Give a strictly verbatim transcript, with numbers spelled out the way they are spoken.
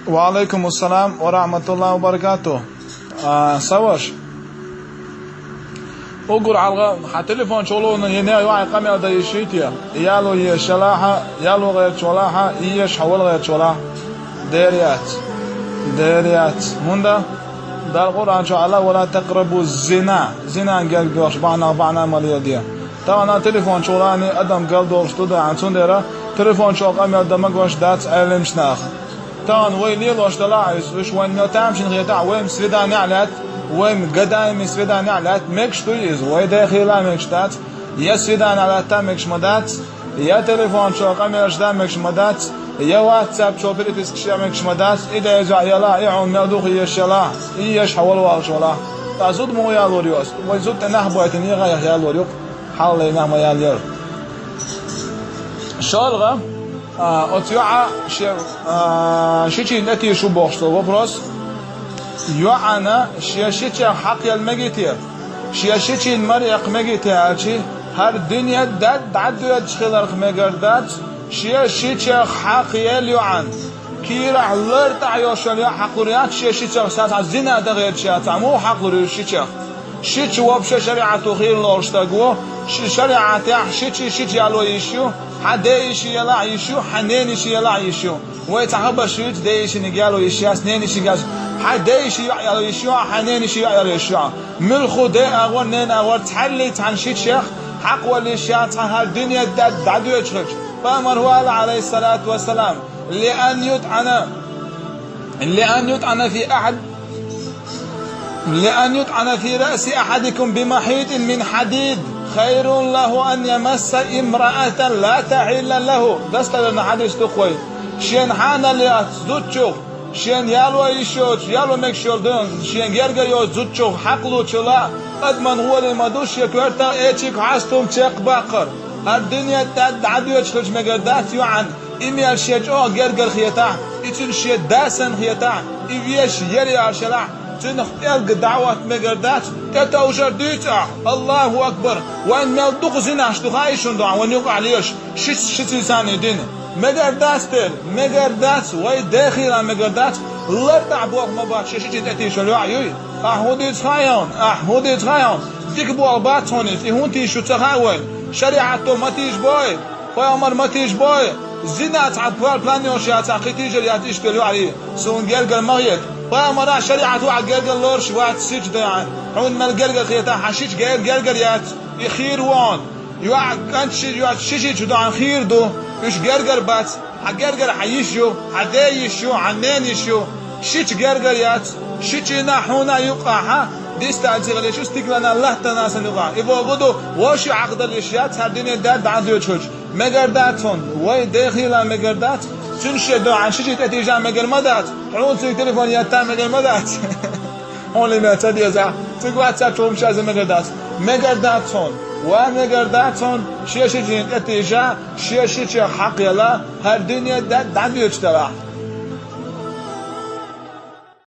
Ва алейкум ассалам ва рахматуллахи ва баракатух. А, Саваш. Угур гьалгӀа, хьа телефон чӀоагӀлуна, е не йоӀ къамел да йиш йитя. Ялу еш ялахьа, ялу гӀерчӀвалахьа, иеш хьавал гӀерчӀвалахь. Дер яц. Дер яц. Мунда Дала Къуръан чу аьлла: «Ва ла такърабу зина». Зина гелгдохш бахьана, бахьана мал йоде. Тахана телефон чӀоагӀлани адам галдолуш ду даьӀан, цундела телефон чӀоагӀа къамел дан магош дац Ӏелимчу наха. Тахана вай лелош далахь иза, уьш вайн мел тамашийна хетахь, вай-м свидане а лаьтта, вай-м гадаемийн свидане а лаьтта, мегаш дуй иза, вай дехийла мегаш дац, я свидане а лаьтта мегаш ма дац, я телефон чу къамелаш дан мегаш ма дац, я WhatsApp чу перепискаш ян мегаш ма дац, и деза яла, и хьуна мел дукха еш яла, и еш хьавалвалаш вала. Ткъа зуда муха ялор ю ас? Вай зуда тӀе нах бойтина, егӀа яха ялор ю-кх, хьаллай нах ма ял яра. ШолгӀа, а, оцу йоӀа ше, а, шичийн тӀетийша ву бохуш цо вопрос. ЙоӀана шен шичех хьакъ яла мегий те? Шен шичийн мара экха мегий те аьлчи, хӀара дуьне дӀа-, дӀадоьдуш хиларх мегар дац, шен шичех хьакъ яла йоӀана. Кийрахь лар тӀехь йолуш йолу йоӀ хьакъ лур яц шен шичех, сан цхьа зина дан гӀерташ яц, цхьа муха хьакъ лур ю шичех? Шича вообще шариӀато хийралуш стаг ву, ши-, шариӀатехь шича, шича яло йиш ю, хьан ден йиш ялахь йиш ю, хьан ненан йиш ялахь йиш ю. Вай цхьа хабарш юьйцу ден йишиниг яло йиш яц, ненан йишиниг яц. Хьан ден йиш йоӀ яло йиш ю, хьан ненан йиш йоӀ яло йиш ю. Муьлхха ден агӀор, ненан агӀор цхьаьллий цхьана шичех хьакъ вала йиш яц, цхьа хӀара дуьне дӀа-, дӀадоьдуш хилча. Пайхамар хӀу аьлла, Ӏалайхиссалату вассалам: «Лиан ютӀана, лиан ютӀана фи ахьад, лиан ютӀана фи раъси ахьадикум бимахьитин мин хьадид хайрун лахӀу ан ямасса имраатан ла тахьилла лахӀу». Достоверный хьадис ду-кх вай. Шен хьанал яц зудчух, шен яло йиш йоцу, яло мегаш йолу дуьнен, шен гергара йоцу зудчух хьакъ лучул а, адаман гӀоли ма ду шен коьртах эчиг хьастум чекхбаккхар. ХӀара дуьне дӀа-, дӀадоьдуш хилча мегар дац йоӀана, и мел шен чӀогӀа гергара хетахь, и цуьнан шен да санна хетахь, и вешан яра ялаш ялахь, цуьнах пӀелг дӀахӀотта мегар дац, тӀетовжар дуьйцу ахь. АллахӀу акбар! Вайн мел дукха зинаш ду хаий шуна дуьхьа, вайн юкъахь лелаш, ши, ши цуьнан санна дина. Мегар дац дера, мегар дац, вай дехийла мегар дац, лар тӀехь болх ма бац шен шичийн тӀетийша йолу йоӀ юй. Ахь хӀун дуьйцу хаий хьуна, ахь хӀун дуьйцу хаий хьуна? Дика болх бац хьуна иза, и хӀунда тийша ю ца хаьа вайна? ШариӀато ма тийша бой, пайхамар ма тийша бой, зина цхьа пла-, план йолуш яц, кхин тийжар яц иштта йолу йоӀарий, суна гергара ма хета. Пайхамаран шариӀат ву хьан гергара лоруш вац сича дайна, хьуна мел гергара хетахь, хьан шича гер-, гергара яц, и хийра ву хьуна. ЙоӀ кӀант ши-, йоӀ шичи чу дуьхьал хийра ду, уьш гергара бац, хьан гергара хьан йиш ю, хьан ден йиш ю, хьан ненан йиш ю, шича гергара яц, шичина хьуна юкъахьа, дистанци гӀалиш ю, стиглана латтана сан юкъахь. И боху ду, вовши хьакъ дала йиш яц, хӀара дуьне дӀа-, дӀадоьдуш хилча. Мегар дац хьуна, вай дехийла мегар дац, цуьнан шен дуьхьал шичи тӀетийжа мегар ма дац, хьуна цуьнга телефон етта мегар ма дац. Хьуна мел ца деза, цига вац ца чу хӀума шаза мегар дац. Мегар дац хьуна, ва мегар дац хьуна, шен шичийн тӀетийжа, шен шичех хьакъ яла, хӀара дуьне дӀа-, дӀадоьдуш далахь.